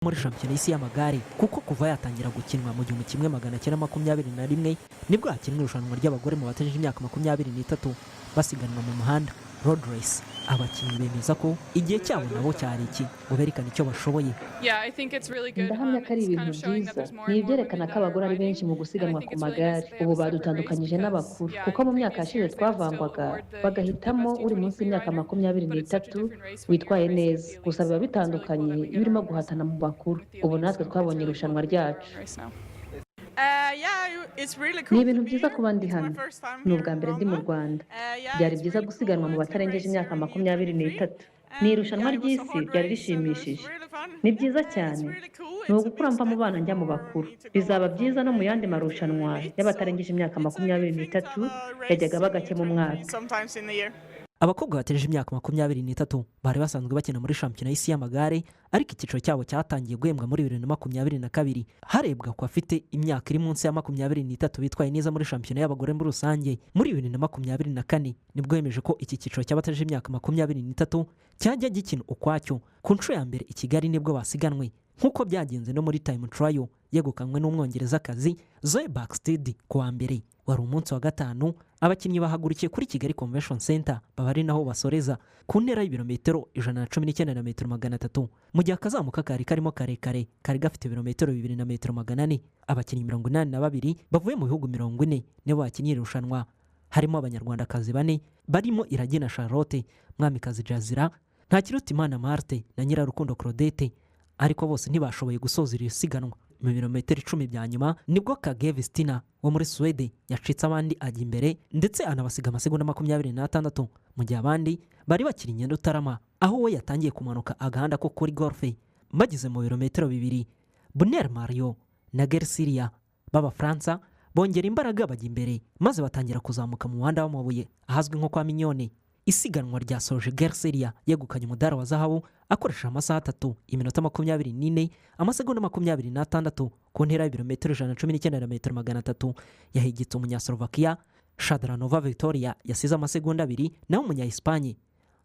Muri shampiyona y'isi y'amagare, kuko kuva yatangira gukinwa mu 1921 nibwo hakinwa irushanwa ry'abagore mu batarengeje imyaka 23 basiganwa mu muhanda, road race. Abakinnyi bemeza ko igihe cyabo nabo cyari iki ngo berekane icyo bashoboye. Ndahamya ko ari ibintu byiza. Ni ibyerekana ko abagore ari benshi mu gusiganwa ku magare. Ubu badutandukanyije n'abakuru, kuko mu myaka yashize twavangwaga, bagahitamo uri munsi y'imyaka 23 witwaye neza. Gusa biba bitandukanye iyo urimo guhatana mu bakuru. Ubu natwe twabonye irushanwa ryacu. Ni ibintu byiza kuba ndi hano. Ni ubwa mbere ndi mu Rwanda. Byari byiza gusiganwa mu batarengeje imyaka 23. Ni irushanwa ry'isi, ryari rishimishije. Ni byiza cyane. Ni ugukura mva mu bana njya mu bakuru. Bizaba byiza no mu yandi marushanwa y'abatarengeje imyaka 23 yajyaga aba gake mu mwaka. Abakobwa bategereje imyaka 23 bari basanzwe bakina muri shampiyona y'isi y'amagare, ariko icyiciro cyabo cyatangiye guhembwa muri 2022, harebwa ku bafite imyaka iri munsi ya 23 bitwaye neza muri shampiyona y'abagore muri rusange. Muri 2024 nibwo yemeje ko iki cyiciro cy'abatarengeje imyaka 23 cyajya gikina ukwacyo. Ku nshuro ya mbere i Kigali nibwo basiganwe, nk'uko byagenze no muri time trial yegukanywe n'Umwongerezakazi Zoe Bäckstedt. Ku wa mbere wari umunsi wa gatanu, abakinnyi bahagurukiye kuri Kigali Convention Center, baba ari naho basoreza, ku ntera y'ibirometero 119 na metero 300, mu gihe akazamuka kari karimo karekare, kari gafite ibirometero 2 na metero 400. Abakinnyi 82 bavuye mu bihugu 40 nibo bakinnye iri rushanwa, harimo Abanyarwandakazi bane barimo Iragena Charlotte, Mwamikazi Jazira, Ntakirutimana Marthe na Nyirarukundo Claudette, ariko bose ntibashoboye gusoza iri siganwa. Mu birometero 10 bya nyuma nibwo Kage Stina wo muri Suwede yacitse abandi ajya imbere, ndetse anabasiga amasegonda 26, mu gihe abandi bari bakiri Nyarutarama, aho we yatangiye kumanuka agahanda ko kuri golfe. Bageze mu birometero 2, Bonheur Mario na Gersiria b'Abafaransa bongera imbaraga bajya imbere, maze batangira kuzamuka mu muhanda w'amabuye ahazwi nko kwa Minyone. Isiganwa ryasoje Gerseria yegukanye umudari wa zahabu akoresheje amasaha 3, iminota 24, amasegonda 26 ku ntera y'ibirometero 119 na metero 300. Yahigitse Umunyaslovakia Shadranova Victoria yasize amasegonda 2, naho Umunya Espagne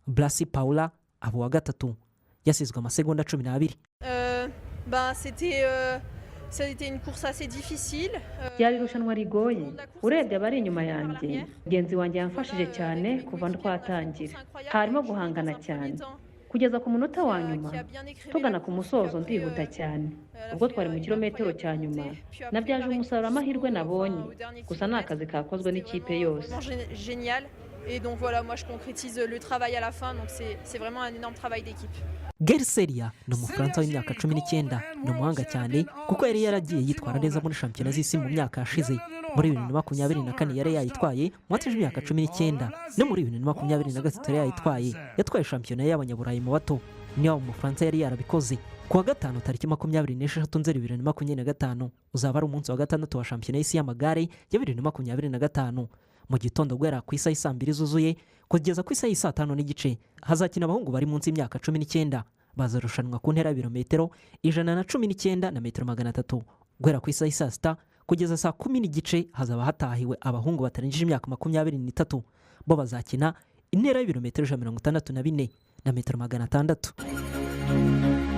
Blasi Paula aba uwa gatatu yasizwe amasegonda 12. Ben, c'était une course assez difficile. Ryari irushanwa rigoye. Urebye abari inyuma yanjye, mugenzi wanjye yamfashije cyane kuva twatangira. Harimo guhangana cyane kugeza ku munota wa nyuma. Tugana ku musozo ndihuta cyane. Ubwo twari mu kilometero cya nyuma, nabyaje umusaruro amahirwe nabonye. Gusa ni akazi kakozwe n'ikipe yose. Génial. Et donc voilà, moi je concrétise le travail à la fin, donc c'est vraiment un énorme travail d'équipe. Gerseria ni Umufaransa w'imyaka 19. Ni umuhanga cyane kuko yari yaragiye yitwara neza muri shampiyona z'isi mu myaka yashize. Muri 2024 yari yayitwaye mu bateje imyaka 19, no muri 2023 yari yayitwaye. Yatwaye shampiyona y'Abanyaburayi mu bato, niba Umufaransa yari yarabikoze. Ku wa gatanu tariki 26 Nzeri 2025 uzaba ari umunsi wa gatandatu wa shampiyona y'isi y'amagare ya 2025. Mu gitondo guhera ku isaha y'i 2:00 zuzuye kugeza ku isaha y'i 5:30 hazakina abahungu bari munsi y'imyaka 19. Bazarushanwa ku ntera y'ibirometero 119 na metero 300. Guhera ku isaha y'i 6:00 kugeza saa 10:30 hazaba hatahiwe abahungu batarengeje imyaka 23. Bo bazakina intera y'ibirometero 164 na metero 600.